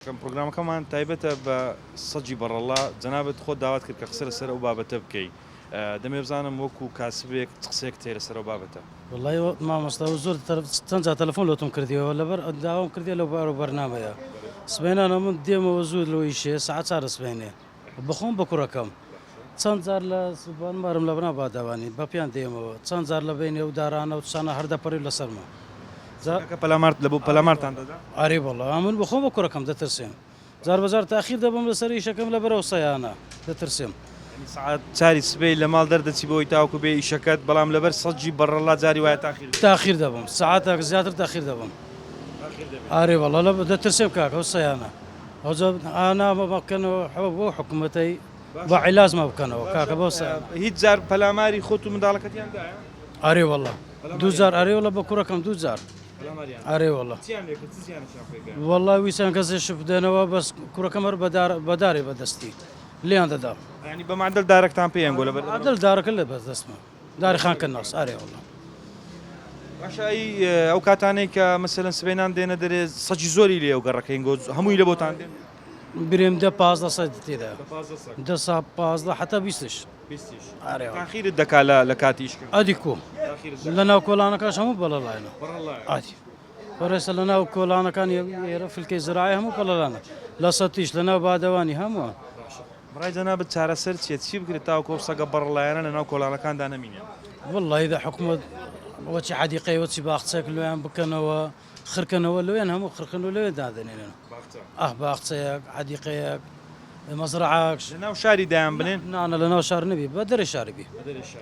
پرۆگرامەکەمان تایبەتە بە سەگی بەڕەڵا، جەنابت خۆت داوات کرد کە قسە لەسەر ئەو بابەتە بکەی، دەمەوێ بزانم وەکو کاسبێک چ قسەیەکت هەیە لەسەر ئەو بابەتە؟ وەڵای مامۆستا زۆر چەند جار تەلەفۆن لۆتم کردیەوە لەبەر داوام کردیە لەو بارو بەرنامەیە سبەینانە من دێمەوە زوو لۆ ئیشێ سەعات چارە سبەینێ بەخۆم بە کوڕەکەم چەند جار لە سوبان مارم لە بنا بادەوانی بە پیان دێمەوە چەند جار لە بینێ و دارانە و چانە هەر دەپەڕی لەسەرمە جا کاکە پەلامارت لە بۆ پەلامارتان دەدا؟ ئەرێ وەڵا من بەخۆم بە کوڕەکەم دەترسێم جار بەجار تاخیر دەبم لەسەر ئیشەکەم لەبەر ئەو سەیانە دەترسێم. یانی سەعات چاری سبەی لە ماڵ دەردەچی بۆی تاوەکو بێ ئیشەکەت بەڵام لەبەر سەگی بەڕەڵا جاری وایە تاخیر دەبی. تاخیر دەبم سەعاتێک زیاتر تاخیر دەبم. تاخیر دەبی. ئەرێ وەڵا لە دەترسێم کاکە ئەو سەیانە ئەوجا ئانا بکەنەوە بۆ حکومەتەی بە عیلاجمان بکەنەوە کاکە بۆ سەیانە. هیچ جار پەلاماری خۆت و منداڵەکەتیان دایە؟ ئەرێ وەڵا دوو جار ئەرێ وەڵا بە کوڕەکەم دوو جار. ئەرێ وەڵا وەڵا ویستیان کەسێ شت بدەنەوە بەس کوڕەکەم هەر بە دارێ بە دەستی لێیان دەدا. یانی بە مەعدەل دارەکتان پێ یان گۆ لەبەر مەعدەل دارەکە لە بەس دەستمە داری خان کەناس ئەرێ وەڵا. باشە ئەی ئەو کاتانەی کە مەسەلەن سبەینان دێنە دەرێ سەگی زۆری لێ ئەو گەڕەکەین گۆ هەمووی لە بۆتان دێن؟ برێم دە 15 سەگ تێدا دە سا 15 حتا بیستش بیستیش تاخیرت دەکا لە لە کاتی ئیش کردن. ئەدی کو لە ناو کۆڵانەکاش هەموو بەڵەڵاینە ئادی پەرێسە لە ناو کۆڵانەکان ئێرە فلکەی زراعی هەموو بەڵەڵانە لە سەتیش لە ناو بادەوانی هەمووان. بەڕای جەنابت چارەسەر چیە چی بکرێت تاوەکو ئەو سەگە بەڕەڵایانە لە ناو کۆڵانەکاندا نەمینێن؟ وەڵڵاهی دە حکومەت وەچی حەدیقەی وەچی باخچەک لۆیان بکەنەوە خرکەنەوە لۆیان هەموو خرکن و لەوێ دادەنێنن ئاه باخچەیەک حەدیقەیەک مەزرعەک لە ناو شاری دایان بنێن؟ نا نا لە ناو شار نەبی بە دەرێ شاری بی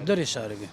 دەرێ شاری بی.